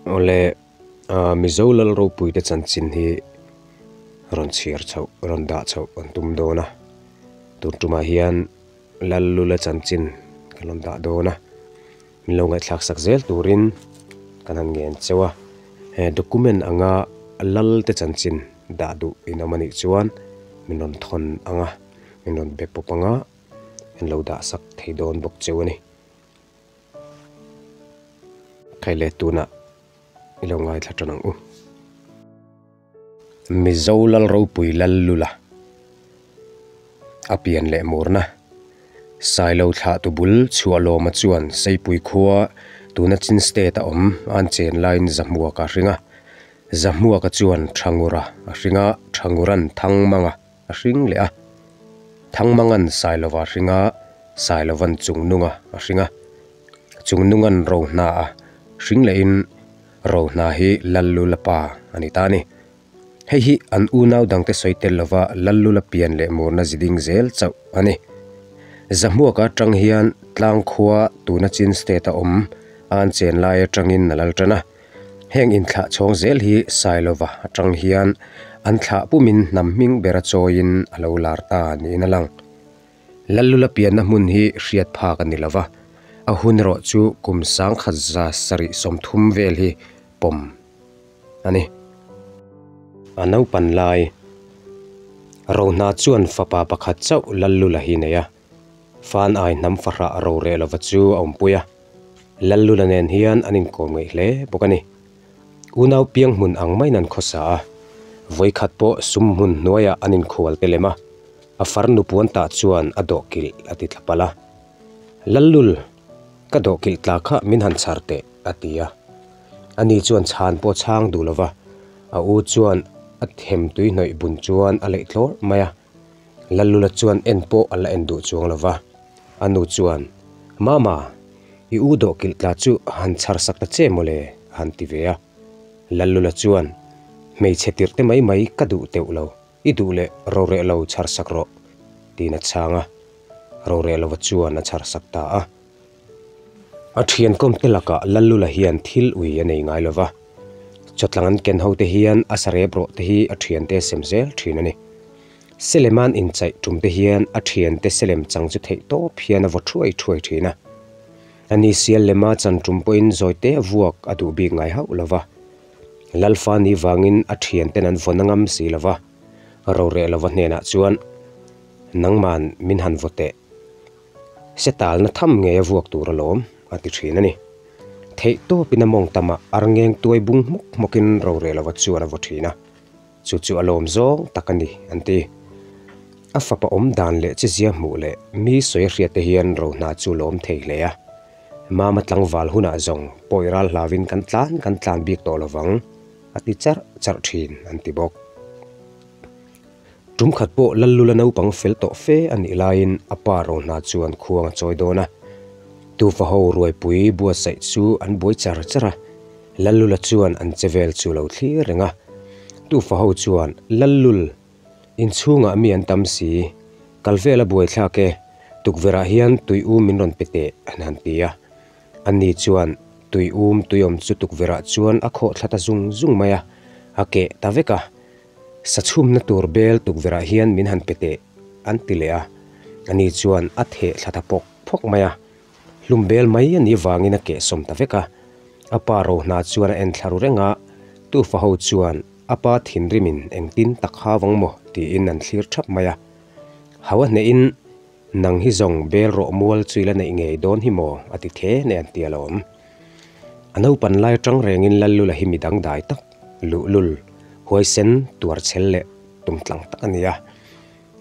Awle Mizo Lal ropuite chanchin hi rawn chhiar chhoh, rawn dah chhoh an tum dawn a. Tun tumah hian Lal Lula chanchin kan rawn dah dawn a. Min lo ngaihthlak sak zel turin kan han ngen cheu a. He document anga Lal te chanchin dah duh in awm anih chuan min rawn thawn ang a, min rawn be pawp ang a, an lo dah sak thei dawn bawk cheu a ni. Khai leh tunah i lo ngaithla tan ang u. Mizo Lal ropui Lal Lula a pian leh murna Sailo thlahtu bul Chhuahlawma chuan Seipui khua tuna Chin State a awm an chen laiin Zahmuaka a hring a. Zahmuaka chuan Thangura a hring a, Thanguran Thangmanga a hring leh a. Thangmangan Sailova a hring a, Sailovan Chungnunga a hring a. Chungnungan Rohna a hring lehin Rohna hi Lallula pa a ni ta a ni. Hei hi an unau dangte sawi tel lova Lallula pian leh murna ziding zel chauh a ni. Zahmuaka atang hian Tlangkhua tuna Chin State a awm a an chen lai atangin a lal tan a. Heng inthlah chhawng zel hi Sailova atang hian an thlah pumin hnam hming bera chawiin a lo lar ta niin a lang. Lallula pianna hmun hi hriat phak a ni lova, a hun erawh chu kum 1730 vel hi pawm a ni. A naupan lai Rohna chuan fapa pakhat chauh Lallula hi nei a. Fan ai hnam fahrah ro reh lova chu a awmpui a, Lallula nen hian an inkawm ngeih hle bawk a ni. Unau piang hmun ang maiin an khawsa a, vawikhat pawh sum hmun hnuaiah an inkhual te lem a, a farnu puan tah chuan a dawhkilh a ti tla palh a. Lallul, ka dawhkilh tla kha min han chhar teh, a ti a. Ani chuan chhan pawh chhang duh lova, a u chuan a them tui hnawih bun chuan a leih tlawr mai a. Lallula chuan en pawh a la en duh chuang lo va, a nu chuan, Mama, i u dawhkilh tla chu han chhar sak ta che mawle, a han ti ve a. Lallula chuan, Hmeichhe tirh te mai mai ka duh teuh lo, i duh leh roreh lo chhar sak rawh, tiin a chhang a. Roreh lova chuan a chhar sak ta a. A thian kawmte lakah Lallula hian thil ui a nei ngai lo va, chawtlang an ken hote hian a sarep rawh te hi a thiante a sem zel thin a ni. Selema'n inchaih tum te hian a thiante selem chang chu theih tawp hian a vaw thuai thuai thin a. Ani sial lema chan tum pawhin zawite a vuak a duh bik ngai hauh lo va. Lalfa ni vangin a thianten an vaw na ngam si lo va, roreh lova hnenah chuan, Nangma'n min han vaw teh. Se talna tham ngei a vuak tur alawm, a ti thin a ni. Theih tawpin a mawng tamah arngeng tuai bung hmawk hmawkin roreh lova chuan a vaw thin a. Chu chu a lawm zawng tak a ni, an ti. A fapa awm dan leh chizia hmuh leh mi sawi a hriat te hian Rohna chu lawm thei hle a. Mama tlangval hunah zawng pawi ral hlauin kan tlan kan tlan bik tawh lovang, a ti charh charh thin, an ti bawk. Tum khat pawh Lallula naupang fel tawh fe a nih laiin a pa Rohna chuan khuang a chawi dawn a. Tufaho ruaipui buatsaih chu an buai char char a. Lallula chuan an che vel chu lo thlir reng a. Tufaho chuan, Lallul, inchhungah mi an tam si, kal vel a buaithlak e, tukverhah hian tui um min rawn pe teh, an han ti a. Ani chuan tui um tui awm chu tukverhah chuan a khawh thla ta zung zung mai a, a keh ta vek a. Sa chhumna tur bel tukverhah hian min han pe teh, an ti leh a. Ani chuan a theh thla ta pawk phawk mai a. Hlum bel mai a nih vangin a kehsawm ta vek a. A pa Rohna chuan a en thla ru reng a, tufa ho chuan a pa thinrimin engtin tak ha vang maw tiin an thlir thap mai a. Hau a hnehin, Nang hi zawng bel rawh mual chu i la neih ngei dawn hi maw? a ti the ne an ti alawm. A naupan lai atang rengin Lallula hi mi dangdai tak, luhlul, huaisen, tuarchhel leh tumtlang tak a ni a.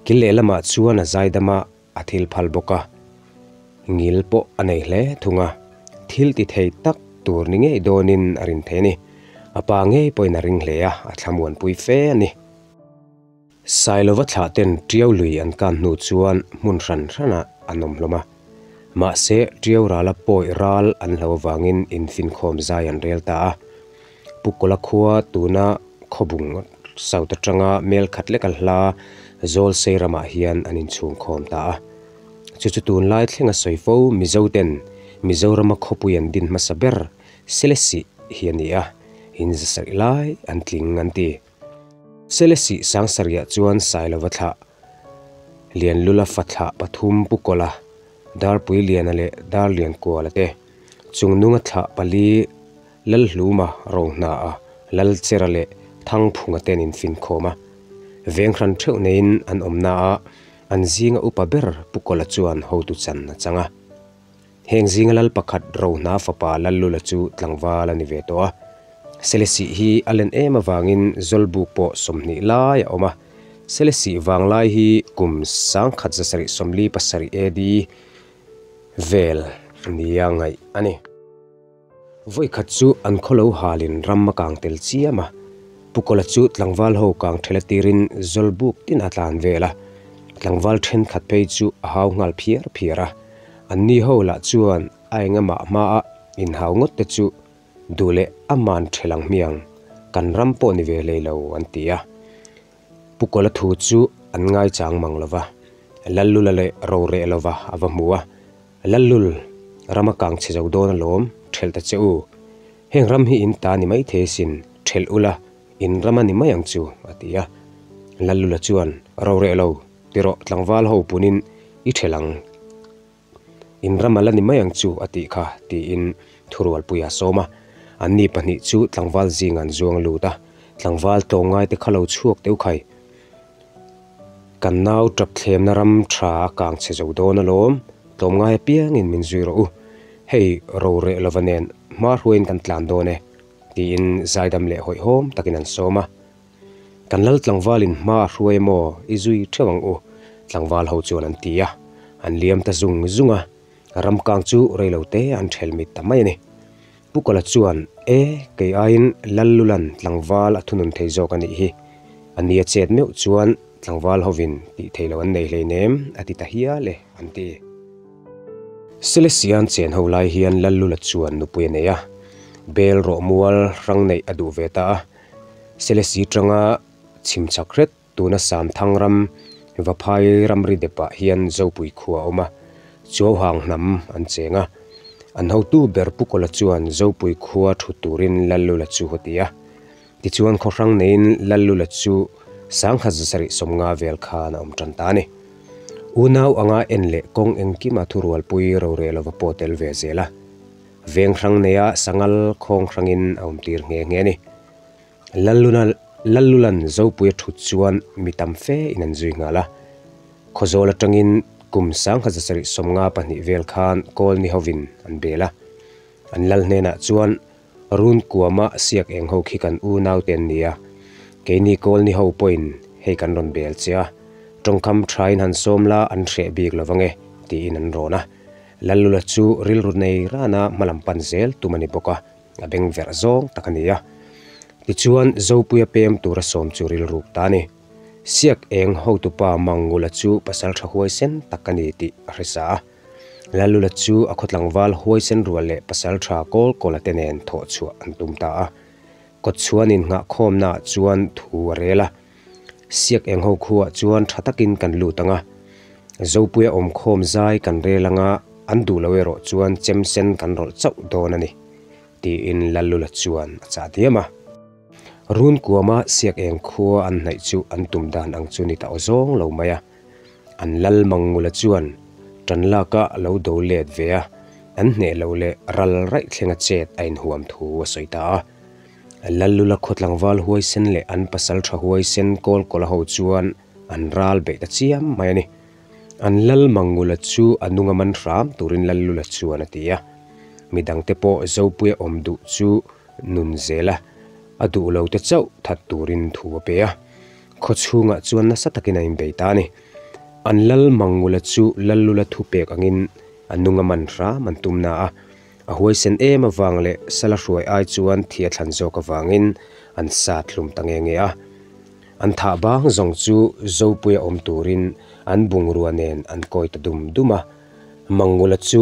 Kil lehlamah chuan a zaidam a, A thil phal bawk a, ngil pawh a nei hle thung a, thil ti thei tak tur ni ngei dawnin a rin thei a ni. A pa ngei pawhin a ring hle a, a thlamuanpui fe a ni. Sailova thlah ten Tiau lui an kan hnu chuan hmun hran hranah an awm hlawm a. Mahse, Tiau rala pawi ral an hlo avangin infinkhawm zai an rel ta a. Pu Kawla khua tuna Khawbung South atanga mel khat lek a hla Zawlsei ramah hian an inchhungkhawm ta a. Chu chu tunlai thlenga sawi fo Mizoten Mizorama khawpui an din hmasa ber Selesih hi a ni a. In 700 lai an tling an ti. Selesih Sangsarihah chuan Sailova thlah, Lianlula fa thlah pathum Pu Kawla, Darpui Liana leh Darliankuala te, Chungnunga thlah pali Lalhluma Rohna-a Lalchera leh Thangphunga ten infinkhawm a, veng hran theuh neiin an awmna a, an zinga upa ber Pu Kawla chuan hotu chan a chang a. Heng zinga lal pakhat Rohna fapa Lallula chu tlangval a ni ve tawh a. Selesih hi a len em avangin Zawlbuk pawh 20 lai a awm a. Selesih vanglai hi kum 1747 AD vel nia ngaih a ni. Vawikhat chu an khaw lo halin ram a kang tel chiam a, Pu Kawla chu tlangval ho kang thela tirin Zawlbuk tin a tlan vel a, tlangval thenkhat phei chu a hau nghal phiar phiar a, anni ho lah chuan a engamah hmaa inhau ngawt te chu duh leh a man thel ang hmiang, kan ram pawh ni ve hlei lo an ti a. Pu Kawla thu chu an ngaichang mang lo va, Lallula leh Roreh lova a va hmu a, Lallul, ram a kang chhe zo dawn alawm, ṭhelh ta che u. Heng ram hi in ta ni mai thei sin, ṭhelh ula, in ram a ni mai ang chu, a ti a. Lallula chuan, Roreh lo, ti rawh tlangval ho punin i ṭhelh ang. In ram a la ni mai ang chu, a tih kha, tiin thurualpuia a sawm a. Anni pahnih chu tlangval zing an zuang lut a, tlangval tlawmngaite kha lo chhuak teuh khai. Kan nau tap thlemna ram tha a kang chhe zo dawn alawm, tlawmngai apiangin min zui rawh u. Hei roreh lova nen hma hruaiin kan tlan dawn e, tiin zaidam leh hawihhawm takin an sawm a. Kan lal tlangvalin hma a hruai emaw i zui theuh ang u, tlangval ho chuan an ti a. An liam ta zung zung a, ramkang chu reilote an ṭhel mit ta mai a ni. Pu Kawla chuan, E, kei aiin Lallulan tlangval a thunun thei zawk a nih hi. A nia chet meuh chuan tlangval hovin tih thei lo an nei hleinem, a ti ta hial e, an ti. Selesian chen ho lai hian Lallula chuan nupui a nei a, bel rawh mual hrang neih a duh ve ta a. Selesi tanga chhim chak hret Tuna Samthang ram, Vaphai ramri depah hian Zopui khua a awm a, Chuauhang hnam an cheng a. An hotu ber Pu Kawla chuan Zopui khua thut turin Lallula chu a ti a. Tichuan khaw hrang neiin Lallula chu 1750 vel khan a awm tan ta a ni. Unau anga en leh kawng engkima thurualpui roreh lova pawh tel ve zel a. Veng hrang neia sangal khawng hrangin a awmtir nghe nghe a ni. Lalluna Lallulan Zopuia thut chuan mi tam fe in an zui nghal a. Khawzawl atangin kum 1752 vel khan kawl ni hovin an bel a. An lal hnenah chuan Run kuama siak eng ho khi kan unau te an ni a, keini kawl ni ho pawhin hei kan rawn bel che a, tawngkam thain han sawm la an hreh bik lo vang e, tiin an rawn a. Lallula chu rilru nei rana hmalam pan zel tum a ni bawk a. A beng verh zawng tak a ni a. Tichuan, Zopuia pem tura sawm chu rilruk ta a ni. Siak eng hotupa Mangula chu pasal tha huaisen tak a ni tih a hre sa a. Lalula chu a khaw tlangval huaisen rual leh pasal tha kawl kawla te nen thawh chhuah an tum ta a. Kawtchhuan innghahkhawmnaah chuan thu a rel a. Siak eng ho khuaah chuan tha takin kan lut ang a. Zopuia awmkhawm zai kan rel anga an duh lo erawh chuan chem sen kan rawlh chauh dawn a ni, tiin Lallula chuan a chah diam a. Run kuama siak eng khua an hnaih chu an tum dan ang chu ni ta aw zawng lo mai a. An lal Mangula chuan tan laka a lo do let ve a, an hneh loh leh ral raih thlenga chet a inhuam thu a sawi ta a. Lallula khaw tlangval huaisen leh an pasal tha huaisen Kawlkawla ho chuan an ral beih ta chiam mai a ni. An lal Mangula chu a nunga man hram turin Lallula chuan a ti a. Midangte pawh Zopuia awm duh chu nun zel a, a duh lo te chauh that turin thu a pe a. Khaw chhungah chuan nasa takin a inbei ta a ni. An lal Mangula chu Lallula thupek angin a nunga man hram an tum na a. A huaisen em avang leh sala hruai ai chuan thi a thlan zawk avangin an sat hlum ta nge nge a. An thah bang zawng chu Zopuia awm turin an bungrua nen an kawi ta dum dum a. Mangula chu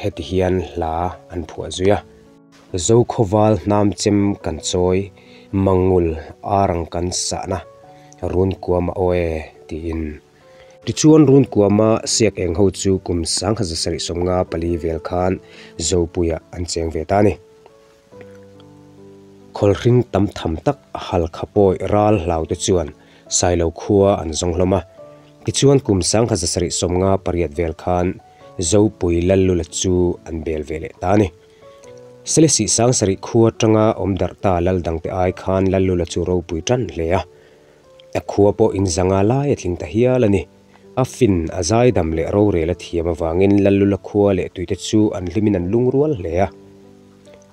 heti hian hla an phuah zui a. Zokhawval hnam chem kan chawi, Mangul arang kan sahna, run kuam a aw e, tiin. Tichuan Runkuama siak eng ho chu kum 1774 vel khan Zopuiah an cheng ve ta a ni. Khawlhring tam tham tak Halkha pawi ral hlau te chuan Sailo khua an zawng hlawm a. Tichuan kum 1758 vel khan Zopui Lallula chu an bel ve leh ta a ni. Selesih 7000 khua atanga awm darh ta lal dangte ai khan Lallula chu ropui tan hle a. A khua pawh in zanga lai a tling ta hial a ni. A fin, a zaidam leh rorel a thiam avangin Lallula khua leh tuite chu an hlimin an lungrual hle a.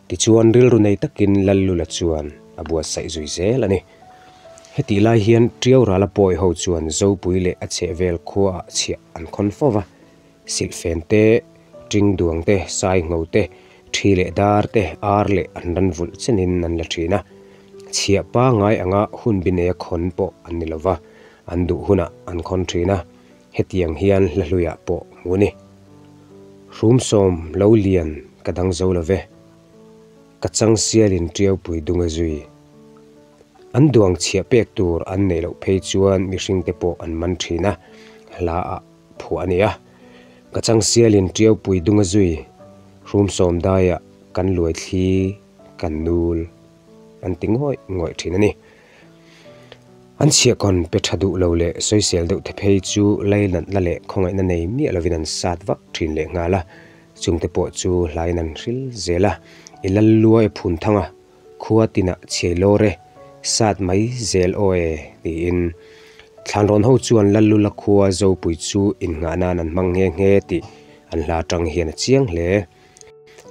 Tichuan rilru nei takin Lallula chuan a buatsaih zui zel a ni. Hetih lai hian Tiau rala pawi ho chuan Zopui leh a chhehvel khuaah chhiah an khawn fo va. Silhfen te, ṭing duang te, sai ngho te, ṭhi leh dar te, ar leh an ran vulh chenin an la ṭhin a. Chhiah pangngai anga hun bi neia khawn pawh an ni lo va, an duh hunah an khawn ṭhin a, hetiang hian hla hluiah pawh hmu a ni. Hrumsawm lo lian ka dang zo lo ve, ka chang sialin ṭiaupui dung a zui. An duang chhiah pek tur an neih loh phei chuan mihringte pawh an man ṭhin a, hlaah. Phuah a ni a. Ka changsialin Tiaupui dung a zui, Hrumsawm daiah kan luai thli kan nul an ti ngawih ngawih thin a ni. An chhiahkawn pe tha duh lo leh sawisel deuh te phei chu lainatna leh khawngaihna nei miah lovin an sat vak thin leh nghal a, chungte pawh chu hlain an hril zel a, I lal luai a phun thang a, Khua tinah chhiai lawr e, sat mai zel aw e, tiin Thlanrawn ho chuan Lallula khua Zopui chu innghah nan an hmang nghe nghe tih an hla atang hian a chiang hle.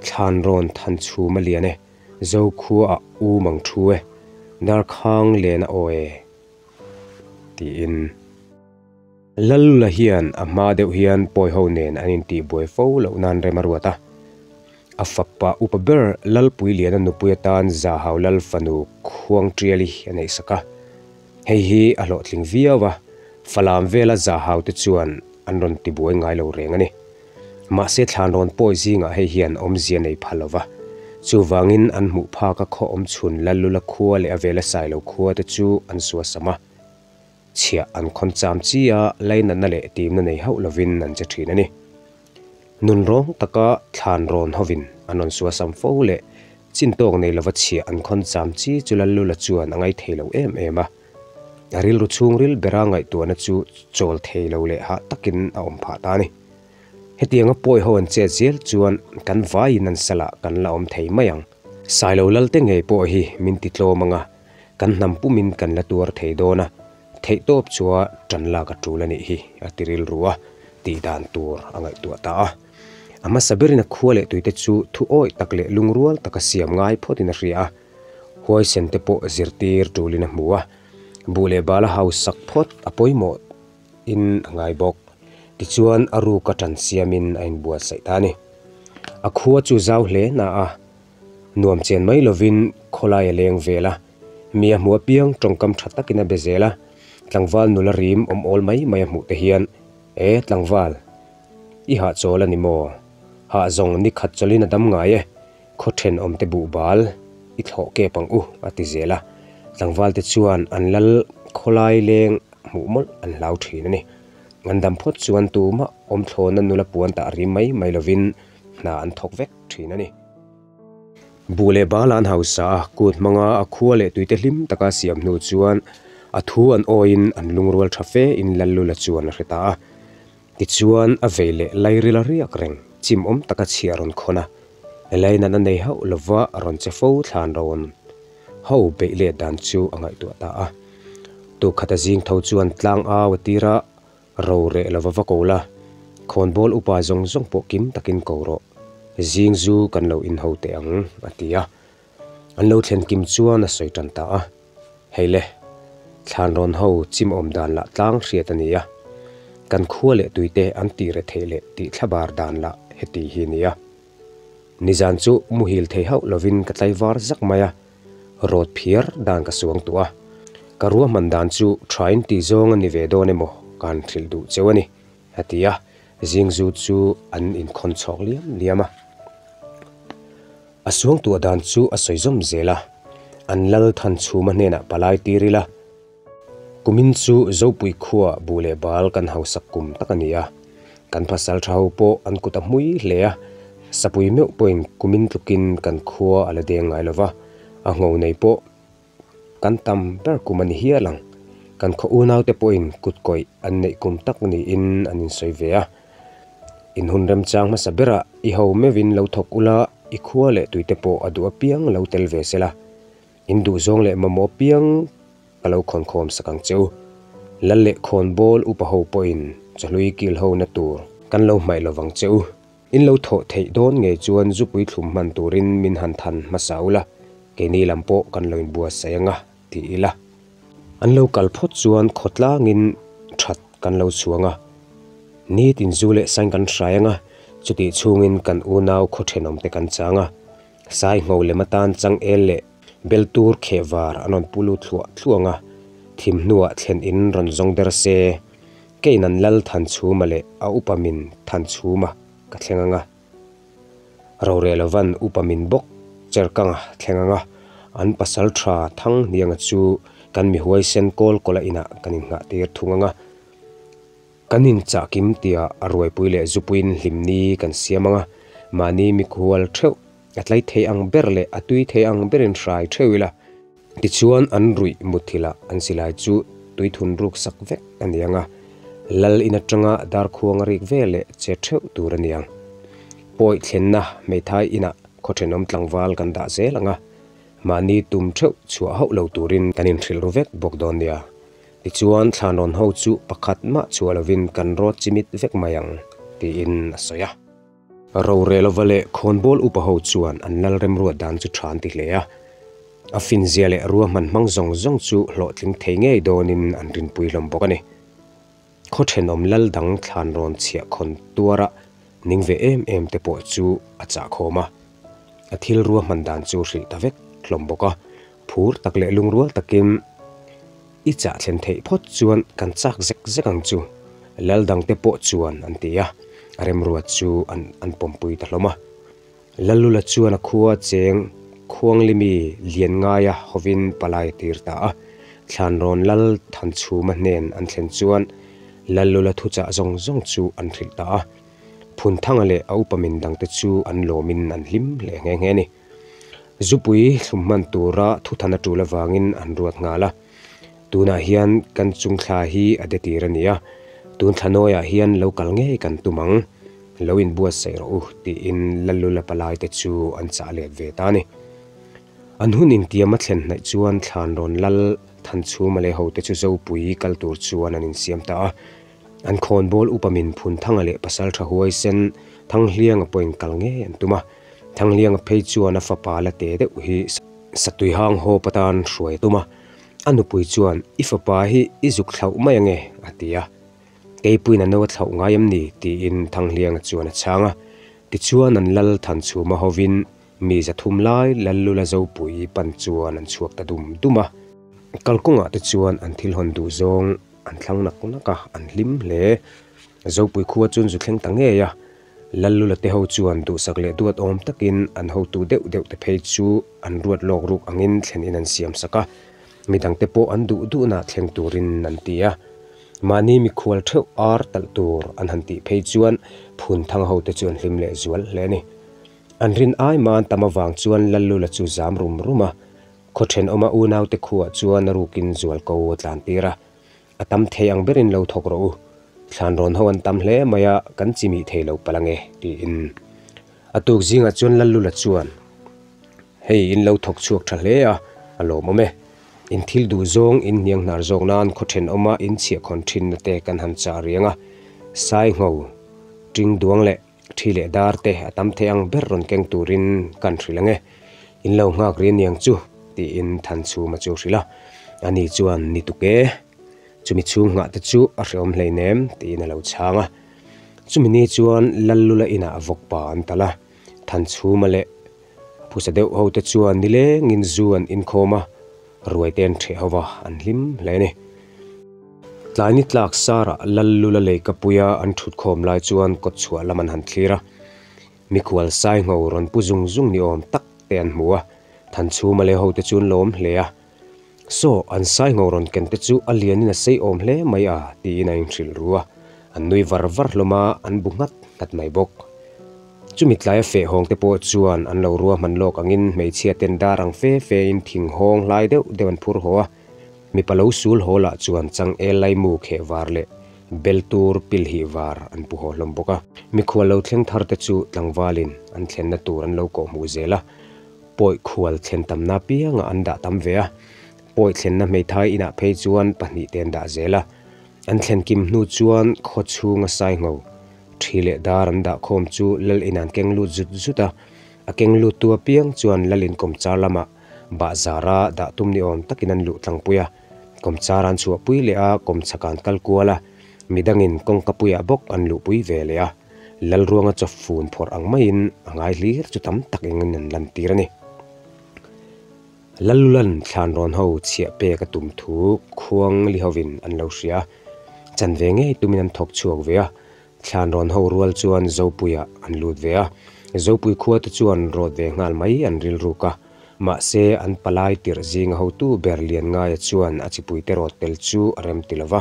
Thlanrawn Thanchhuma lian e, Zokhuaah u mang thu e, Darkhang lena aw e, tiin. Lallula hian a hma deuh hian pawi ho nen an intihbuai fo loh nan rem a ruat a. A fapa upa ber Lalpuiliana nupui atan Zahau Lal fanu Khuangṭiali a neihsak a. Hei hi a hlawhtling viau a, Falam vela Zahau te chuan an rawn tibuai ngai lo reng a ni. Mahse thlanrawn pawi zingah hei hian awmzia nei pha lo va. Chuvangin an hmuh phaka khaw awm chhun Lallula khua leh a vela Sailo khua te chu an suasam a. Chhiah an khawn cham chi a, lainatna leh timna nei hauh lovin an che thin a ni. Nunrawng taka thlan rawn hovin an rawn suasam fo leh chintawk nei lova chhiah an khawn cham chi chu Lallula chuan a ngaithei lo em em a. A rilru chhungril bera ngaihtuahna chu chawl thei lo leh hah takin a awm phah ta a ni. Hetianga pawi ho an chet zel chuan kan vaiin an salah kan la awm thei mai ang. Sailo Lalte ngei pawh hi min ti tlawm ang a, Kan hnam pumin kan la tuar thei dawn a, theihtawp chua tan lak a tul a nih hi, a ti rilru a, tih dan tur a ngaihtuah ta a. A hmasa berin a khua leh tuite chu thu awih tak leh lungrual taka siam ngai phawtin a hria a, huaisen te pawh zirtir tulin a hmu a, buh leh bala hausak phawt a pawimawh in a ngai bawk. Tichuan a ruka tan siamin a inbuatsaih ta a ni. A khua chu zau hle na a, Nuam chen mai lovin khawlai a leng vel a, mi a hmu apiang tawngkam tha takin a be zel a, tlangval nula rim awm awl mai mai a hmuh te hian, E tlangval, i hahchawl a ni maw? Hah zawng ni khat chawlhin a dam ngai e, khaw thenawm te buh bal i thlawh kep ang u, a ti zel a, tlangval te chuan an lal khawlai leng hmuh mawlh an hlau thin a ni. An dam phawt chuan tumah awmthlawna nula puan tah rim mai mai lovin hna an thawk vek thin a ni. Buh leh bal an hausa a, kut hmanga a khua leh tuite hlim taka siam hnu chuan a thu an awiin an lungrual tha fe in Lallula chuan a hre ta a. Tichuan a vei leh lairil a riak reng, chim awm taka chhiah a rawn khawn a. Lainan a nei hauh lova a rawn che fo thlan rawn ho beih let dan chu a ngaihtuah ta a. Tukkhata zing tho chuan tlang au a tir a, Ro reh lova va ko la, khawnbawl upa zawng zawng pawh kim takin ko rawh, zing zu kan lo inho teh ang, a ti a. An lo thlen kim chuan a sawi tan ta a, Hei le, thlanrawn ho chim awm dan lah tlang hriat a ni a, kan khua leh tuite an tih re theih leh tih thlabar dan lah heti hi a ni a. Nizan chu muhil thei hauh lovin ka tlaivar zak mai a, rawt phiar dan ka suang tuah a. Ka ruahman dan chu thain tih zawng a ni ve dawn emaw ka han hrilh duh cheu a ni, a ti a, zingzu chu an inkhawn chhawk liam liam a. A suang tuah dan chu a sawi zawm zel a, an lal Thanchhuma hnenah palai tir ila, Kumin chu Zopui khua buh leh bal kan hausak kum tak a ni a, kan pasal tha ho pawh an kut a hmui hle a, sapui meuh pawhin kumin tlukin kan khua a la deng ngai lo va, A ngho nei pawh kan tam ber kum a ni hial ang. Kan khaw unaute pawhin kut kawih an neih kum tak niin an insawi ve a. In hun remchang hmasa berah i ho meuhin lo thawk ula, i khua leh tuite pawh a duh apiang lo tel ve sela. In duhzawng leh mamawh apiang ka lo khawnkhawm sak ang che u. Lal leh khawnbawl upa ho pawhin chawhlui kil ho na tur kan lo hmaih lovang che u. In lo thawh theih dawn ngei chuan zupui thlum hman turin min han than hmasa ula, keini lam pawh kan lo inbuatsaih anga ti ila. An lo kal phawt chuan khawtlangin that kan lo chhuang a, nitin zu leh sain kan hrai anga, chutih chhungin kan unau khaw thenawmte kan chang a, sai ngho lem atan changel leh bel tur kheh var an rawn pu lut thluah thluah anga, thim hnuah thlen in rawn zawng der se. Keiin an lal Thanchhuma leh a upa min Thanchhuma ka thleng anga, rorel lovan upa min bawk Cherkanga thleng anga, an pasal tha Thanghnianga chu kan mi huaisen kawl kawla inah kan innghah tir thung anga, kan inchah kim tia a ruaipui leh zupuiin hlimni kan siam anga, mahni mikhual theuh a tlai thei ang ber leh a tui thei ang berin hrai theuh ila. Tichuan an ruih muthilh an silai chu tuithun ruk sak vek a ni ang a, lal in atanga darkhuang a rik ve leh che theuh tur a ni ang. Pawi thlenna hmeithai inah khaw thenawm tlangval kan dah zel ang a, mahni tum theuh chhuah hauh lo turin kan inhrilh ru vek bawk dawn nia. Tichuan thlanrawn ho chu pakhat mah chhuah lovin kan rawt chimit vek mai ang, tiin a sawi a. Rorelova leh khawnbawl upa ho chuan an lal remruat dan chu tha an ti hle a, a finzia leh ruahman hmang zawng zawng chu hlawhtling thei ngei dawnin an rinpui hlawm bawk a ni. Khaw thenawm lal dang thlan rawn chhiah khawn tuara ning ve em em te pawh chu a chah khawm a, a thil ruahman dan chu hrilh ta vek hlawm bawk a, phur tak leh lungrual takin, I chah thlen theih phawt chuan kan chak zek zek ang chu, lal dangte pawh chuan an ti a, a remruat chu an an pawmpui ta hlawm a. Lallula chuan a khua cheng Khuanglimi Lianngaia hovin palai a tir ta a, Thlanrawn lal Thanchhuma hnen an thlen chuan Lallula thuchah zawng zawng chu an hrilh ta a, Phunthanga leh a upa min dangte chu an lawmin an hlim hle nghe nghe a ni. Zupui thlum hman tura thuthan a tul avangin an ruat nghal a. Tunah hian kan chung thla hi a de tir a ni a, tun thla nawiah hian lo kal ngei kan tum ang, lo inbuatsaih rawh u tiin Lallula palaite chu an chah let ve ta a ni. An hun intiam a thlen hnaih chuan Thlanrawn Lal Thanchhuma leh hote chu Zopui kal tur chuan an insiam ta a. An khawnbawl upa min Phunthanga leh Pasaltha Huaisen Thanghlianga pawhin kal ngei an tum a. Thanghlianga phei chuan a fapa la te deuh hi Satui hang hawp atan hruai a tum a. A nupui chuan, I fapa hi i zuk thlauh mai ange, a ti a. Keipuiin a no a thlauh ngai em ni? tiin Thanghlianga chuan a chhang a. Tichuan an lal Thanchhuma hovin mi zathum lai Lallula Zopui pan chuan an chhuak ta dum dum a. Kalkawngah te chuan an thil hawn duh zawng An thlang nak nak a, an hlim hle. Zopui khua chuan zu thleng ta ngei a, Lallula te ho chuan duhsak leh duat awm takin an hotu deuh deuh te phei chu an ruat lawk ruk angin thlen in an siam sak a, midang te pawh an duh duhna thleng turin an ti a. Mahni mikhual theuh ar talh tur an han tih phei chuan Phunthang ho te chu an hlim leh zual hle a ni. An rin ai man tam avang chuan Lallula chu zam rum rum a, Khaw thenawma unaute khuah chuan a rukin zualko a tlan tir a, A tam thei ang berin lo thawk rawh u, thlanrawn ho an tam hle mai a, kan chimih thei lo palh ange, tiin. A tuk zingah chuan Lallula chuan, Hei, in lo thawk chhuak tha hle a, a lawmawm e. In thil duh zawng in hniang hnar zawk nan khaw thenawma in chhiahkhawn thinna te kan han chah riang a, Saingho, Tingduang leh Thi leh dar te a tam thei ang ber rawn keng turin kan hrilh ang e, in lo nghak ri aniang chu, tiin Thanchhuma chu hrilh a. Ani chuan, Ni tuk e, chumi chhung nghah te chu a hrehawm hleinem, tiin a lo chhang a. Chumi ni chuan Lallula inah vawkpa an talh a, Thanchhuma leh phusa deuh ho te chuan nilengin zu an inkhawm a, Ruai te an ṭheh ho va, an hlim hle a ni. Tlai ni tlak sarah Lallula leikapuia an ṭhut khawm lai chuan kawt chhuah lam an han thlir a. Mikhual Saingho rawn pu zung zung ni awm tak te an hmu a, Thanchhuma leh hote chu an lawm hle a. Saw, an Saingho rawn ken te chu a lianin a sei awm hle mai a, tiin a inhrilh ru a. An nui var var hlawm a, an bu nghat nghat mai bawk. Chumi tlaia feh hawng te pawh chuan an lo ruahman lawk angin hmeichhia ten dar ang fe fe in thing hawng hlai deuh deuh an phur haw a. Mipa lo sul haw lah chuan changel laimu kheh var leh bel tur pil hih var an pu haw hlawm bawk a. Mikhual lo thleng thar te chu tlangvalin an thlenna tur an lo kawhhmuh zel a, pawi khual thlen tamna apiangah an dah tam ve a. Pawi thlenna hmeithai inah phei chuan pahnih te an dah zel a. An thlen kim hnu chuan khaw chhunga saingho thi leh dar an dah khawm chu lal in an keng lut zut zut a. A keng luttu apiang chuan lal in kawmchar lamah bahzara dah tum ni awm takin an luh tlangpui a. Kawmchar an chhuahpui leh a, kawmchhak an kal kual a, midangin kawngka puiah bawk an luhpui ve leh a. Lalruanga chawfun phawrh ang maiin a ngai hlir chu tam tak engin an lantir a ni. Lalulan thlanrawn ho chhiah pek a tum thu khuang li hovin an lo hria a, chan ve ngei tumin an thawk chhuak ve a. Thlanrawn ho rual chuan Zopuiah an lut ve a, Zopui khua te chuan rawt ve nghal mai an rilruk a. Mahse, an palai tirh zinga hotu ber Lianngaia chuan a chipuite rawt tel chu a rem ti lova,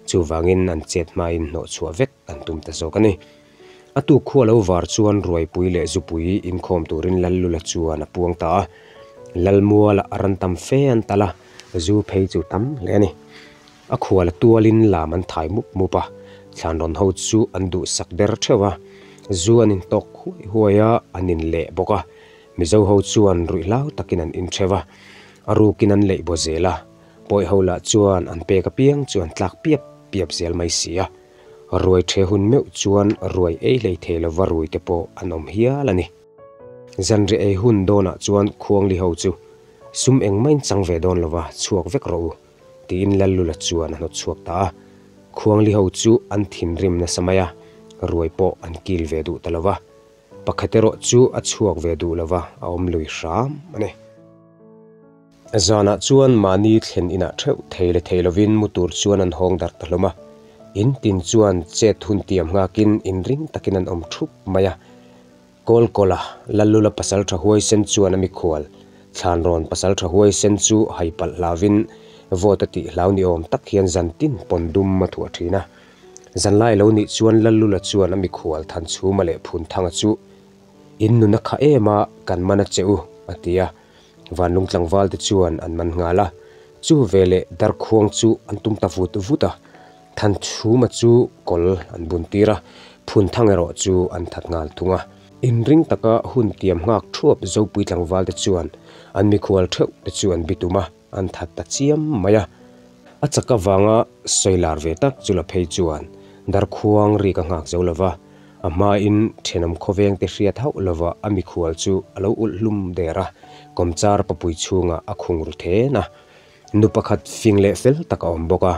chuvangin an chet hmain hnawhchhuah vek an tum ta zawk a ni. A tuk khua lo var chuan Ruaipui leh Zupui inkhawm turin Lallula chuan a puang ta a. Lalmuala a ran tam fe an tal a, zu phei chu tam hle a ni. A khuala tualin lam an thai mup mup a, thlanrawn ho chu an duhsak ber theuh a, zu an intawk huai huai a, an inleh bawk a. Mizo ho chuan ruih hlau takin an intheuh a, a rukin an leih baw zel a, pawi ho lah chuan an pek apiang chu an tlak piap piap zel mai si a. Ruai ṭhe hun meuh chuan ruai ei hlei thei lova rui te pawh an awm hial a ni. Zanriah ei hun dawnah chuan Khuangli ho chu sum engmah in chang ve dawn lova chhuak vek rawh u, tiin Lallula chuan a hnawt chhuak ta a. Khuangli ho chu an thinrim nasa mai a, ruai pawh an kil ve duh ta lova. Pakhat erawh chu a chhuak ve duh lova a awm lui hram a ni. Zanah chuan mahni thlen inah theuh thei leh thei lovin mu tur chuan an hawng darh ta hlawm a. In tin chuan chet hun tiam nghakin inring takin an awm thup mai a. Kawlkawla Lallula pasaltha huaisen chuan a mikhual Thlanrawn pasaltha huaisen chu hai palh hlauvin vawt a tih hlau ni awm tak hian zan tin pawn dum a thuah thin a. Zanlai lo nih chuan Lallula chuan a mikhual Thanchhuma leh Phunthanga chu in nun a kha em a, kan man a che u, a ti a. Vanlung tlangval te chuan an man nghal a, chu veleh darkhuang chu an tum ta vut vut a, Thanchhuma chu kawl an bun tir a, Phunthang erawh chu an that nghal thung a. Inring taka hun tiam nghak thuap Zopui tlangval te chuan an mikhual theuh te chu an bitum a, an that ta chiam mai a. A chak avanga sawi lar ve tak chu la phei chuan darkhuang ri ka nghak zo lova, a hmain thenawm khawveng te hriat hauh lova a mikhual chu a lo ulh hlum der a, kawmchar papui chhungah a khung ru then a. Nu pakhat fing leh fel tak a awm bawk a,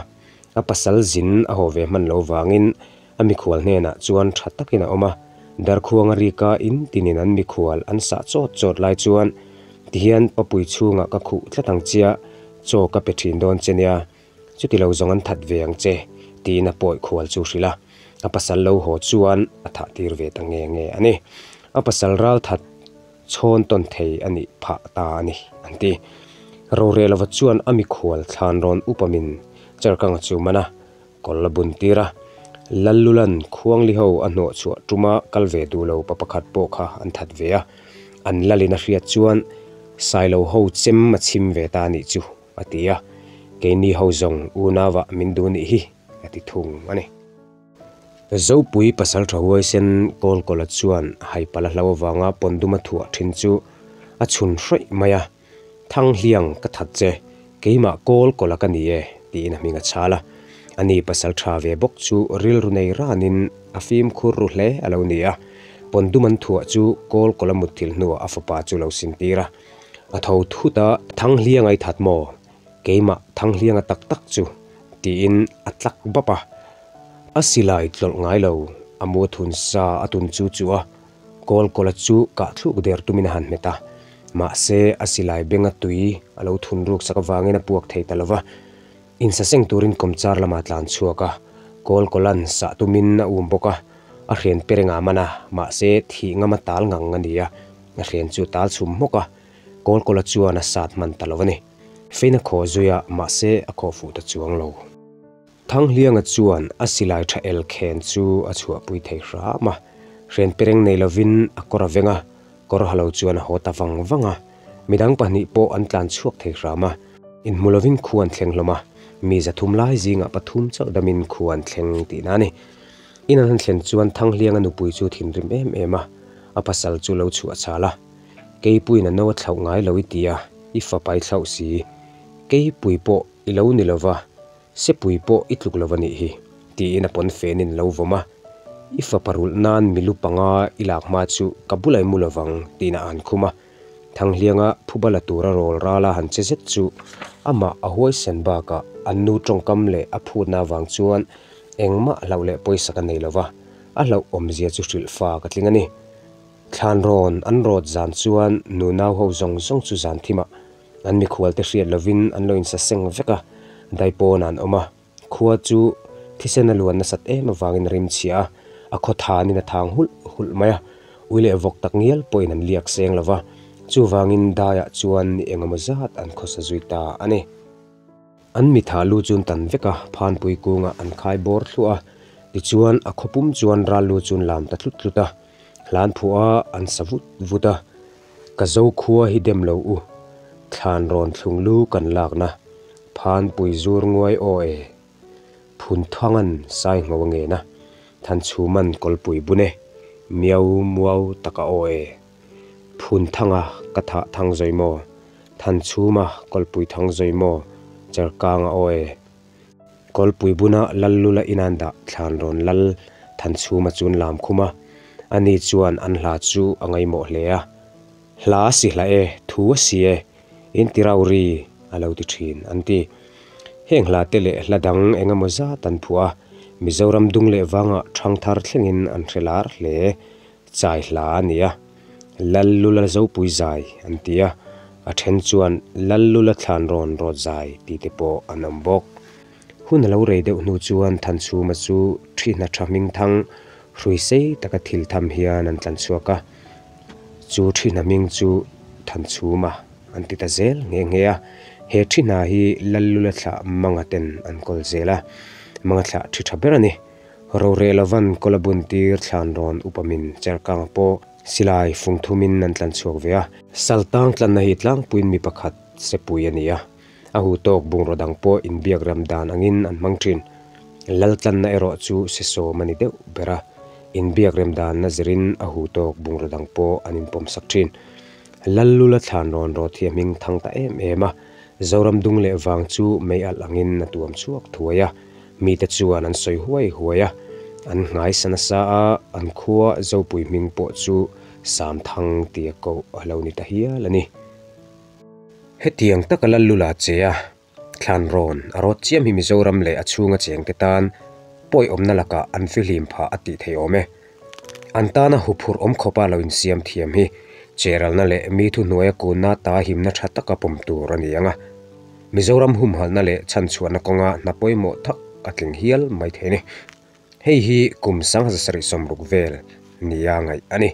a pasal zin a haw ve hman lo vangin a mikhual hnenah chuan tha takin a awm a, Darkhuanga rika in tinin an mikhual an sah chawt chawt lai chuan tihian papui chhungah ka khuh tlat ang chia, chaw ka pe thin dawn che nia, chuti lo zawng an that ve ang che, tiin a pawi khual chu hrilh a, a pasal lo haw chuan a thah tir ve ta nge nge a ni. A pasal ral that chhawn tawn thei a nih phah ta a ni, an ti. Rorelova chuan a mikhual thlan rawn upamin Cherkanga chu man a, Kawl a bun tir a, Lallulan Khuangli ho a hnawh chhuah tuma kal ve duh lo pa pakhat pawh kha an that ve a, an lalin a hriat chuan Sailo ho chem a chhim ve ta nih chu a ti a, keini ho zawng unauah min duh nih hi a ti thung a ni. Zopui pasaltha huaisen Kawlkawla chuan haipala hlo avanga pawnduma thuah thin chu a chhun hrawih mai a. Thanghliang ka that che, keimah kawl kawla ka ni e, tiin a hming a chhal a. Ani pasal tha ve bawk chu rilru nei ranin a fimkhur ru hle a lo ni a. Pawndum an thuah chu kawl kawla mutthilh hnuah a fapa chu lo sintir a. A tho thut a, Thanghliang ai that maw? Keimah Thanghlianga tak tak chu, tiin a tlak bap a. A silai tlawlh ngai lo, a mu thun sa a tun chu chu a. Kawlkawla chu kah thluk der tumin a han hmet a, mahse a silai benga tui a lo thun ruk sak avangin a puak thei ta lo va. Insaseng turin kawmchar lamah a tlan chhuak a, Kawlkawla'n sah tumin a um bawk a, a hrian pe reng a man a, mahse thih ngama tal ngang a ni a, a hrian chu tal chhum hmawk a, Kawlkawla chuan a sat hman ta lo a ni. Fein a khawh zui a, mahse a khawh fuh ta chuang lo. Thanghlianga chuan a silai tha el khen chu a chhuahpui thei hram a. Hrenpereng nei lovin a kawr a veng a, kawr ha lo chuan a haw ta vang vang a. Midang pahnih pawh an tlan chhuak thei hram a, inhmu lovin khu an thleng hlawm a, mi zathum lai zingah pathum chauh damin khu an thleng tihna a ni. In an han thlen chuan Thanghlianga nupui chu thinrim em em a, a pasal chu lo chhuah chhal a, Keipuiin a no a thlauh ngai lo i ti a, i fapa i thlauh si. Keipui pawh i lo ni lova, sepui pawh i tluk lova nih hi, tiin a pawn fenin lo vawm a. I fapa rulh nan milu panga i lak hma chu ka bulah i mu lovang, tiin a an khum a. Thanghlianga phuba la tura rawl rala han che zet chu amah a huaisen bakah an nu tawngkam leh a phutna avang chuan engmah hlauh leh pawisa ka nei lova, a hlauh awmzia chu hrilh fa ka tling a ni. Thlan rawn an rawt zan chuan nunau ho zawng zawng chu zan thimah an mikhualte hriat lovin an lo insaseng vek a, daipawn an awm a. Khua chu thisen a luan nasat em avangin a rim chhia a, a khaw thanin a thang hulh hulh mai a, ui leh vawk tak ngial pawhin an liak seng lo va, chuvangin daiah chuan ni engemaw zat an khawsa zui ta a ni. An mitha lu chu an tan vek a, phanpui kungah an khai bawr thluah a, tichuan a khaw pum chuan ral lu chu an lam ta tlut tlut a, hlan phuah a an sa vut vut a, Ka zo khua hi dem lo u, thlan rawn thlung lu kan lakna, phanpui zur nguai aw e, phun thangan sai ngho a ngen a, thanchhuman kawlpui bun e, miau muau taka aw e, phun thanga ka thah thang zawi maw, thanchhuma kawlpui thang zawi maw, cherkanga aw e. Kawlpui buna Lallula inan dah thlan rawn lal Thanchhuma chu an lam khum a, ani chuan an hla chu a ngaihmawh hle a. Hla a si hla e, thu a si e, in ti rau ri a lo ti thin an ti. Heng hla te leh hla dang eng emaw zat an phuah a, Mizoram dung leh vangah ṭhangthar thlengin an hre lar hle. Chai hla a ni a, Lallula Zopui zai an ti a, a then chuan Lallula thlan rawn rawt zai tih te pawh an awm bawk. Hun a lo rei deuh hnu chuan Thanchhuma chu thihna tha hming thang hrui sei taka thil tham hian an tlan chhuak a, chu thihna hming chu Thanchhuma an ti ta zel nghe nghe a. He thihna hi Lallula thlah Manga ten an kawl zel a, Manga thlah thi tha ber a ni. Roreh lovan kawl a bun tir thlan rawn upa min cherkang pawh silai fung thumin an tlan chhuak ve a. Saltang tlanna hi tlangpuiin mi pakhat sepui a ni a, a hu tawk bungraw dang pawh inbiak ram dan angin an hmang thin. Lal tlanna erawh chu sesawm a ni deuh ber a, inbiak rem danna zirin a hu tawk bungraw dang pawh an inpawmsak thin. Lallula thlan rawn rawt hi a hming thang ta em em a, Zoram dung leh vang chu mei alh angin a tuam chhuak thuai a. Mite chuan an sawi huai huai a, an nghaisa nasa a, an khua Zopui hming pawh chu Samthang tia koh a lo ni ta hial a ni. Hetiang taka Lallula che a, thlan rawn a rawt chiam hi Mizoram leh a chhunga chengte tan pawi awmna lakah an fihlim phah a tih thei awm e. An tana huphurh awm khawpa lo insiam thiam hi cheralna leh mi thuhnuaia kunna ta himna tha taka pawm tur a ni ang a. Mizoram humhalhna leh chhanchhuahna kawnga hna pawimawh tak a tling hial mai thei a ni. Hei hi kum 1760 vel nia ngaih a ni.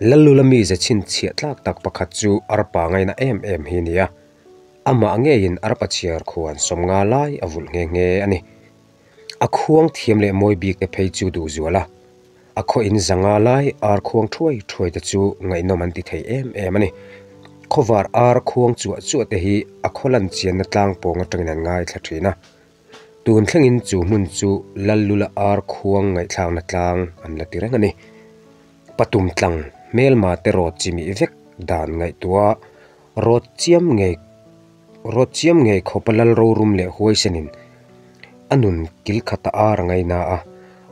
Lallula mize chhinchhiah tlak tak pakhat chu arpa ngaina em em hi a ni a. Amah ngeiin arpa chhiar khuan 50 lai a vulh nghe nghe a ni. A khuang thiam leh mawi bik te phei chu duh zual a, a khaw in zanga lai ar khuang thuai thuai te chu ngaihnawm an ti thei em em a ni. Khawvar ar khuang chuah chuah te hi a khaw lan chianna tlang pawng atangin an ngaithla thin a. Tun thlengin chu hmun chu Lallula ar khuang ngaihthlakna tlang an la ti reng a ni. Patum tlang hmelma te rawt chimih vek dan ngaihtuah rawt chiam ngei Rawt chiam ngei khawpa lal rorum leh huaisenin a nun kil khata ar a ngaina a,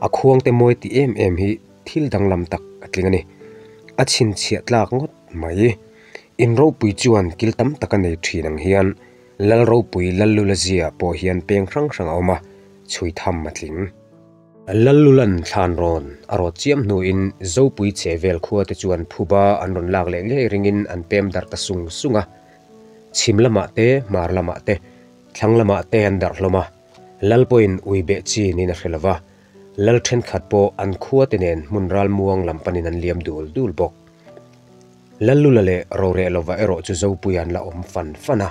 a khuangte mawi ti em em hi thil danglam tak a tling a ni. A chhinchhiah tlak ngawt mai. In ropui chuan kil tam tak a nei thin ang hian lal ropui Lallula zia pawh hian peng hrang hrang a awm a, chhui tham a tling. Lallulan thlan rawn a rawt chiam hnuin Zopui chhe vel khuate chuan phuba an rawn lak leh ngei ringin an pem darh ta sung sung a. Chhim lamah te, hmar lamah te, thlang lamah te an darh hlawm a, Lal pawhin ui beh chi niin a hre lo va, Lal thenkhat pawh an khua te nen hmun ral muang lam panin an liam dul dul bawk. Lallula leh Roreh lova erawh chu Zopuia an la awm fan fan a,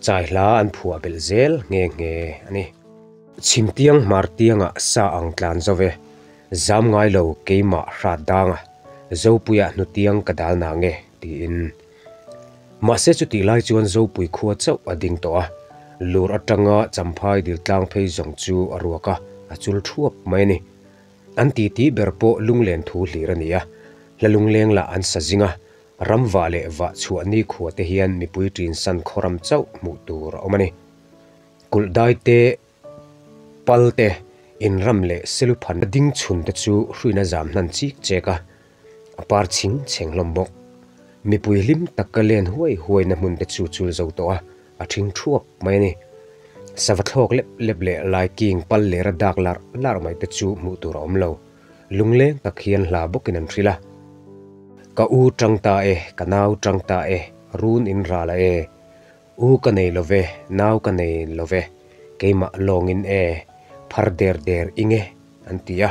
chai hla an phuah belh zel nghe nghe a ni. Chhimtiang hmar tiangah sa ang tlan zo ve. Zam ngai lo keimah hrat danga Zopuiah hnutiang ka dal na nge tiin. Mahse chutih lai chuan Zopui khua chauh a ding tawh a, lur atanga Champhai dil tlang phei zawng chu a ruak a, a chul thuap mai a ni. An titi ber pawh lunglen thu hlir a ni a, hla lungleng lah an sa zing a, ram vah leh vah chhuah nikhua te hian mipui ṭinsan khawram chauh hmuh tur a awm a ni. Kulh dai te Pal te, inram leh seluphan ding chhun te chu hruina zam hnan chik chek a, a par chhing chheng hlawm bawk. Mipui hlim tak ka len huai huai na hmun te chu chul zo tawh a, a thing thuap mai a ni. Sava thlawk lep lep leh laiking pal lera dak larh larh mai te chu hmuh tur a awm lo. Lungleng tak hian hla bawkin an hrilh a. Ka u tang ta e, ka nau tang ta e, run in ral a e. U ka nei lo ve, nau ka nei lo ve, keimah lawngin e, phar der der i nge, an ti a.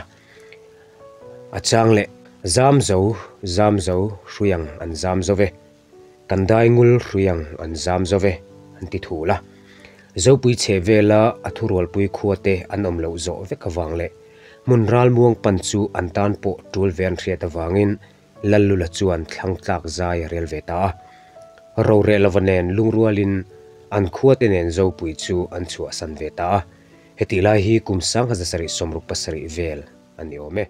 A chang leh, Zam zo, zam zo, hrui ang an zam zo ve, kan dai ngul hrui ang an zam zo ve, an ti thul a. Zopui chhe vela a thurualpui khuate an awm loh zawh vek avang leh hmun ralmuang pan chu an tan pawh tul ve an hriat avangin Lallula chuan thlang tlak zai a rel ve ta a. Rorelova nen lungrualin an khuate nen Zopui chu an chhuahsan ve ta a. Hetih lai hi kum 1767 vel a ni awm e.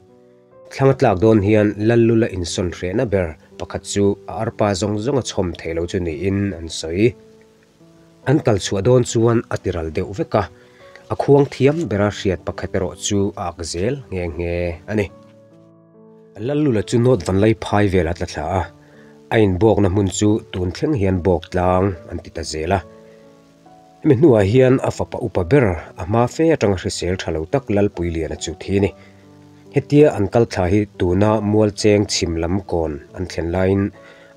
Thlang a tlak dawn hian Lallula insawn hrehna ber pakhat chu a arpa zawng zawng a chhawm thei lo chu niin an sawi. An kal chhuah dawn chuan a tiral deuh vek a, a khuang thiam bera hriat pakhat erawh chu a ak zel nghe nghe a ni. Lallula chu North Vanlai phai velah tla thla a, a inbawkna hmun chu tun thleng hian bawk tlang an ti ta zel a. Hemi hnuah hian a fapa upa ber a hma fe atanga hrisel tha lo tak Lalpuiliana chu thi a ni. Hetia an kal thla hi tuna Mualcheng chhim lam kawn an thlen laiin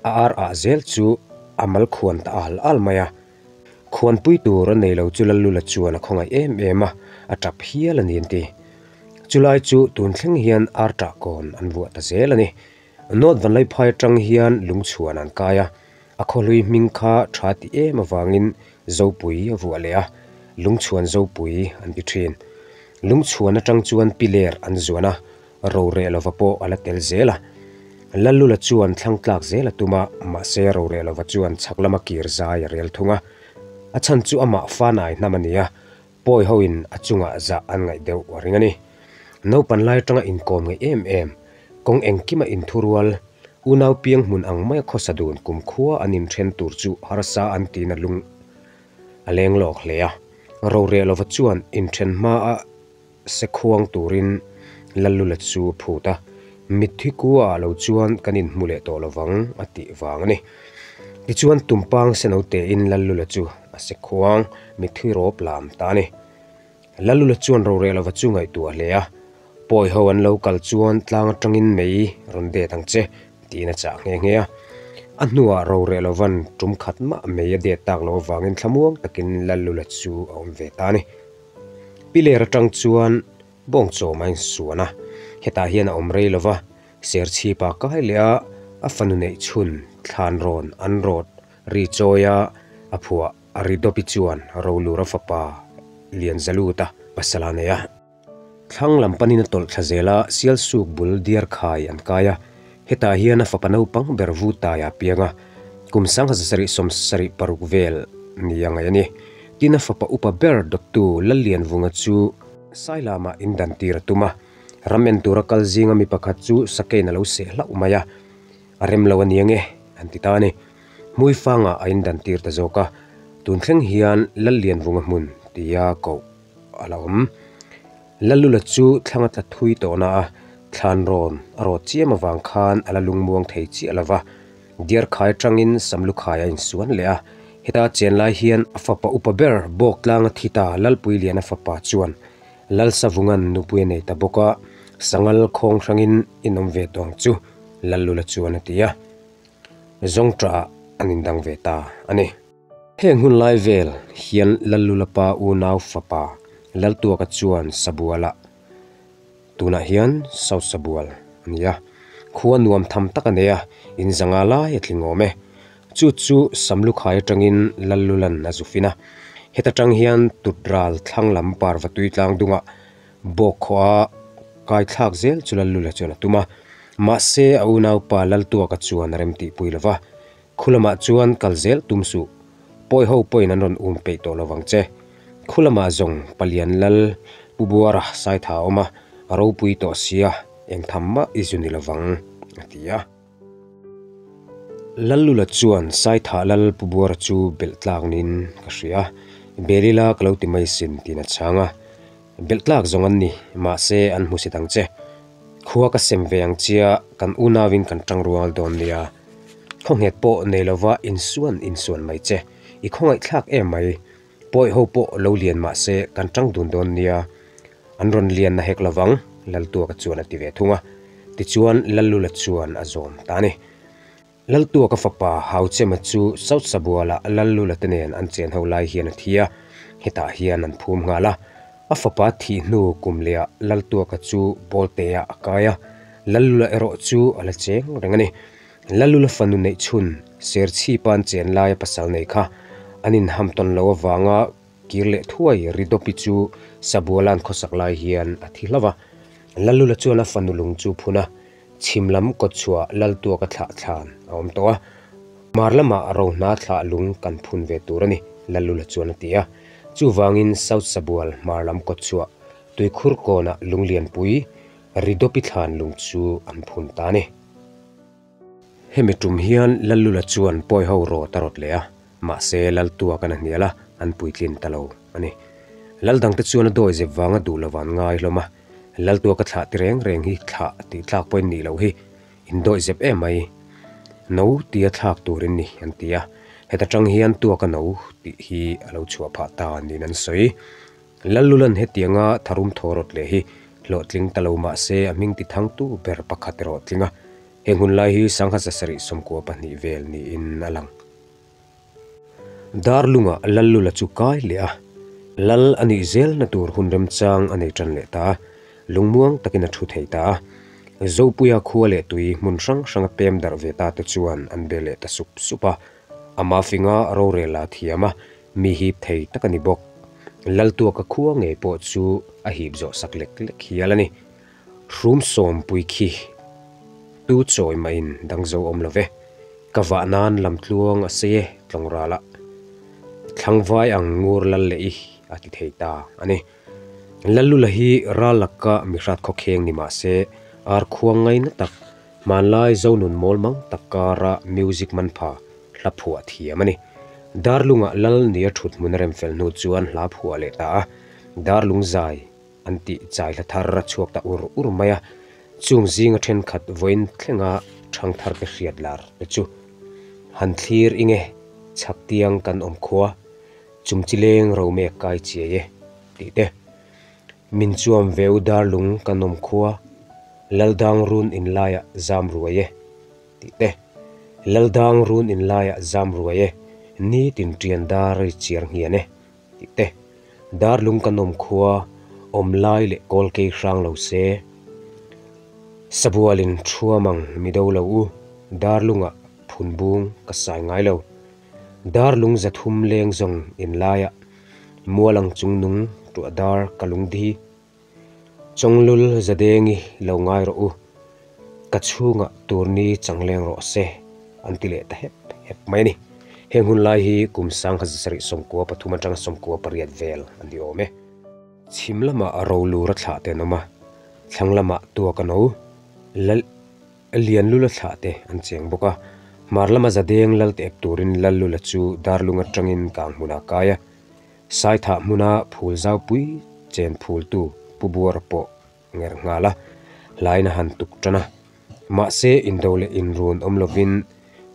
a ar ah zel chu a mal khuan ta al al mai a. Khuanpui tur a nei lo chu Lallula chuan a khawngaih em em a, a tap hial a ni an ti. Chulai chu tun thleng hian ar tah kawn an vuah ta zel a ni. North Vanlaiphai atang hian lungchhuan an kai a, a khawhlui hming kha tha ti em avangin Zopui a vuah leh a, Lungchhuan Zopui an ti thin. Lungchhuan atang chuan piler an zuan a, roreh lova pawh a la tel zel a. Lallula chuan thlang tlak zel a tum a, mahse roreh lova chuan chhak lama kir zai a rel thung a. A chhan chu amah fanai hnam a ni a, Pawi hoin a chungah zah an ngaih deuh a ring a ni. Naupan lai atanga inkawm ngeih em em, kawng engkima inthurual, unau piang hmun ang maia khawsa dun kumkhua an inthen tur chu harsa an tiin a lung a leng lawk hle a. Roreh lova chuan inthen hmaa sekhuang turin Lallula chu a phut a, mitthi kuaah lo chuan kan inhmu leh tawh lovang a tih vang a ni. Tichuan tumpang seno tein Lallula chu a sekhuang mitthi rawp lam ta a ni. Lallula chuan roreh lova chu ngaihtuah hle a, Pawi ho an lo kal chuan tlang atangin mei rawn det ang che tiin a chah nghe nghe a. A hnuah roreh lovan tum khat mah mei a det tak loh avangin thlamuang takin Lallula chu a awm ve ta a ni. Piler atang chuan Bawngchawm a insuan a, hetah hian a awm rei lo va, Serchhipa kai leh a a fanu neih chhun thlan rawn an rawt ri chawi a, a phuah a ri dawpi chuan Rolura fapa Lianzaluta pasal a nei a. Thlang lam panin a tawlh thla zel a, Sialsuk bul diar khai an kai a, hetah hian a fapa naupang ber Vutaia a piang a, kum 1776 vel ni a ngaih a ni. Tin a fapa upa ber dawttu Lallianvunga chu Sailama indan tir a tum a, ram en tura kal zinga mi pakhat chu sakein a lo seh hlauh mai a, a rem lo a ni ange, an ti ta a ni. Hmuifangah a indan tir ta zawk a, tun thleng hian Lallianvunga hmun tia koh a la awm. Lallula chu thlang a tla thui tawhna a, thlan rawn a rawt chiam avang khan a la lungmuang thei chiah lo va, Diarkhai atangin Samlukhai a insuan leh a, heta chen lai hian a fapa upa ber Bawktlanga thi ta Lalpuiliana fapa chuan Lalsavungan nupui a nei ta bawk a, Sangal khawng hrangin in awm ve tawng chu Lallula chuan a ti a, Zawngṭah an indang ve ta a ni. Heng hun lai vel hian Lallula pa unau fapa Laltuaka chuan Sabualah Tunah hian South Sabual a ni a, khua nuam tham tak a nei a, in zanga lai a tling awm e. Chu chu Samlukhai atangin Lallulan a zu fin a, heta tang hian Tutral thlang lam Parvatui tlang dungah Bawk khawha Kai thlak zel chu Lallula chuan a tum a, mahse a unaupa Laltuaka chuan a remtihpui lo va, Khulamah chuan kal zel tum suh, pawi ho pawhin an rawn um peih tawh lovang che. Khulamah zawng Palian Lal Pu Buara Saitha a awm a, a ropui tawh sia, eng tham mah i zu ni lovang, a ti a. Lallula chuan Saitha Lal Pu Buara chu belh tlak niin ka hria, Belila ka lo ti mai sin tiin a chhang a. Belh tlak zawng an ni, mahse an hmusit ang che. Khua ka sem ve ang chia, kan unauin kan tang rual dawn nia. Khawnghet pawh nei lova insuan insuan mai che, i khawngaihthlak em mai. Pawi ho pawh lo lian mahse kan tang dun dawn nia. An rawn lian na hek lovang, Laltuaka chuan a ti ve thung a. Tichuan Lallula chuan a zawm ta a ni. Laltuaka fapa Hauchema chu South Sabuala Lallula te nen an chen ho lai hian a thi a, hetah hian an phum nghal a. A fapa thih hnu kum lehah Laltuaka chu Bawltea a kai a, Lallula erawh chu a la cheng reng a ni. Lallula fanu neih chhun Serchhipa an chen laia pasal nei kha an inham tawn lo avanga kir leh thuai Ridawpi chu Sabuala'n khawsak lai hian a thi hlauh a. Lallula chuan a fanu lung chu phun a, Chhim lam kawtchhuah Laltuaka thlah thlan a awm tawh a, hmar lamah Rohna thlah lung kan phun ve tur a ni, Lallula chuan a ti a. Chuvangin South Sabual hmar lam kawtchhuah tuikhur kawnah lung lianpui Ridawpi thlan lung chu an phun ta a ni. Hemi tum hian Lallula chuan pawi ho rawt a rawt leh a, mahse Laltua kan a hnial a, an puitlin ta lo a ni. Laldangte chuan a dawi zep vanga duh lo an ngai hlawm a, Laltua ka thlah ti reng reng hi thlah tih tlak pawhin nih loh hi, in dawih zep em mai. No tia thlak turin ni an ti a, heta tang hian tuaka no tih hi a lo chhuah phah ta niin an sawi. Lallulan hetianga tharum thaw rawt leh hi hlawhtling ta lo mah se a hming ti thangtu ber pakhat erawh tling a, heng hun lai hi sangha zasarih 92 vel niin a lang. Darlungah Lallula chu kai leh a, Lal a nih zelna tur hun remchang a nei tan leh ta a, lungmuang takin a thu thei ta a. Zopuia khua leh tui hmun hrang hranga pem darh ve ta te chuan an be leh ta sup sup a, ama finga rorel a thiam a, mi hip thei tak a ni bawk. Laltuaka khua ngei pawh chu a hip zawh sak lek lek hial a ni. Hrum sawmpui khi tu chawi mahin dang zo awm lo ve. Ka vah nan lamtluang a sei e tlawng ralah. Thlangvai ang ngur lal leh i a ti thei ta a ni. Lallula hi ral laka mi hrat khawkheng ni mah se ar khuang ngaina tak hmanlai Zonun mawl mang tak kara music man pha hla phuah thiam a ni. Darlungah lal nia thut hmun a rem fel hnu chuan hla phuah leh ta a, Darlung zai an tih chai hla thar a chhuak ta ur ur mai a, chung zinga thenkhat vawiin thlenga thang thar te hriat lar te chu han thlir ing e, chhak tiang kan awm khua, chum chi leng ro mek kai chiai e tih te, min chuam veu darlung kan awm khua, Laldang run inlaiah zam ruai e tih te, Laldang run inlaiah zam ruai e, nitin ṭian dar i chiar nghian e. Tih te, Darlung ka nawm khua awm lai leh kawl kei hrang lo se. Sabualin thuam ang mi do lo u, Darlungah phun bung ka sai ngai lo. Darlung 300 leng zawng in laiah, Mual ang chung nung tuah dar ka lung di. Chawnglul Zadengi lo ngai rawh u, ka chhungah turni changleng rawh se, an ti leh ta hep hep mai a ni. Heng hun lai hi kum 1993 atanga 98 vel a ni awm e. Chhim lamah rolur a thlah te an awm a, thlang lamah tuak a no, lal Lianlula thlah te an cheng bawk a. Hmar lama Zadeng lal te ep turin Lallula chu Darlung atangin kang hmunah a kai a. Saithah hmuna phul zaupui chen phultu Pu Buara pawh nger nghal a, hlain a han tuk tan a. Mahse, indo leh inrun awm lovin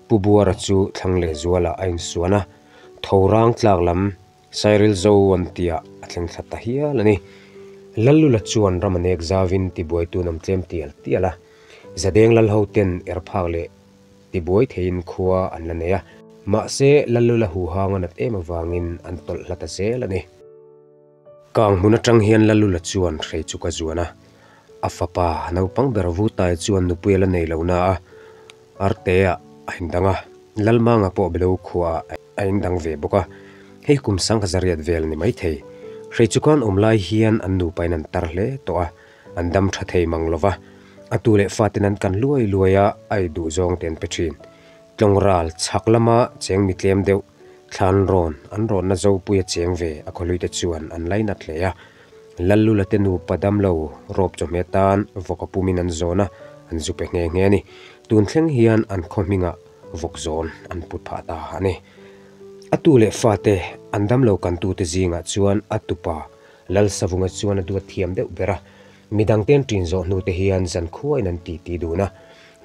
Pu Buara chu thlang leh zualah a insuan a, tho rang tlak lam Sairil zo an tiah a thleng thla ta hial a ni. Lallula chuan ram a nek zauvin tibuaitu an awm tlem tial tial a, Zadeng Lalho ten erphak leh Tibuai theiin khua an la nei a, mahse Lallula huhang a nat em avangin an tawlh hla ta zel a ni. Kang hmun atang hian Lallula chuan hrei chu ka zuan a, a fapa naupang ber Vutai chuan nupui a la nei lo na a, Artea a indang a, Lalmanga pawh Belo khuaah a indang ve bawk a, hei kum 1800 vel a ni maithei. Hrei chu kan awm lai hian an nupain an tar hle tawh a. An dam tha thei mang lo va, a tu leh faten an kan luai luai a, a ei duh zawng te an pe thin. Tlawng ral chhak lama cheng mi tlem deuh thlan rawn an rawnna Zopuia cheng ve a khawhluite chuan an lainat hle a. Lallula te nupa damlo rawp chawhmeh tan vawk a pumin an zawn a, an zu pe nghe nghe a ni. Tun thleng hian an khaw hmingah vawk zawn an put phah ta a ni. A tu leh fate an damlo kantute zingah chuan a tupa Lalsavunga chuan a duat thiam deuh ber a, midangte an ṭin zawh hnute hian zankhuain an titi dun a,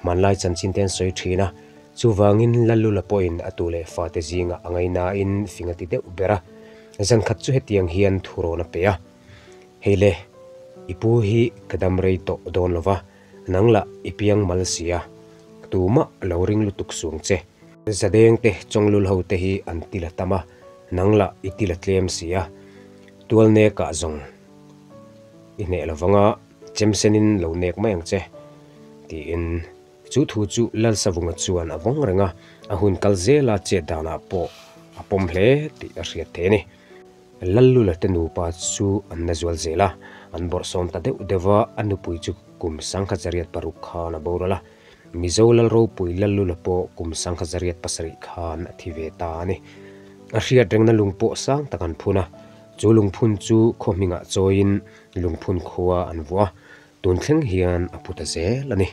hmanlai chanchinte an sawi ṭhin a, chuvangin Lallula pawhin a tu leh fate zingah a ngainain fing a ti deuh ber a, zankhat chu hetiang hian thurawn a pe a, Hei le, i pu hi ka dam rei tawh dawn lo va, nang lah i piang mal si a, tumah lo ring lutuk suang che. Zadengte chawnglul hote hi an ti la tam a, nang lah i ti la tlem si a, Tual nekah zawng i hneh lo vang a, chemsenin lo nek mai ang che, tiin chu thu chu Lalsavunga chuan a vawng reng a, a hun kal zela chet danah pawh a pawm hle tih a hriat thei a ni. Lallula te nupa chu an na zual zel a, an bawrhsawm ta deuh deuh a, a nupui chu kum 1906 khan a boral a, Mizo Lal ropui Lallula pawh kum 1907 khan a thi ve ta a ni. A hriat rengna lung pawh sang tak an phun a, chu lungphun chu khaw hmingah chawiin lungphun khua an vuah a, tun thleng hian a pu ta zel a ni.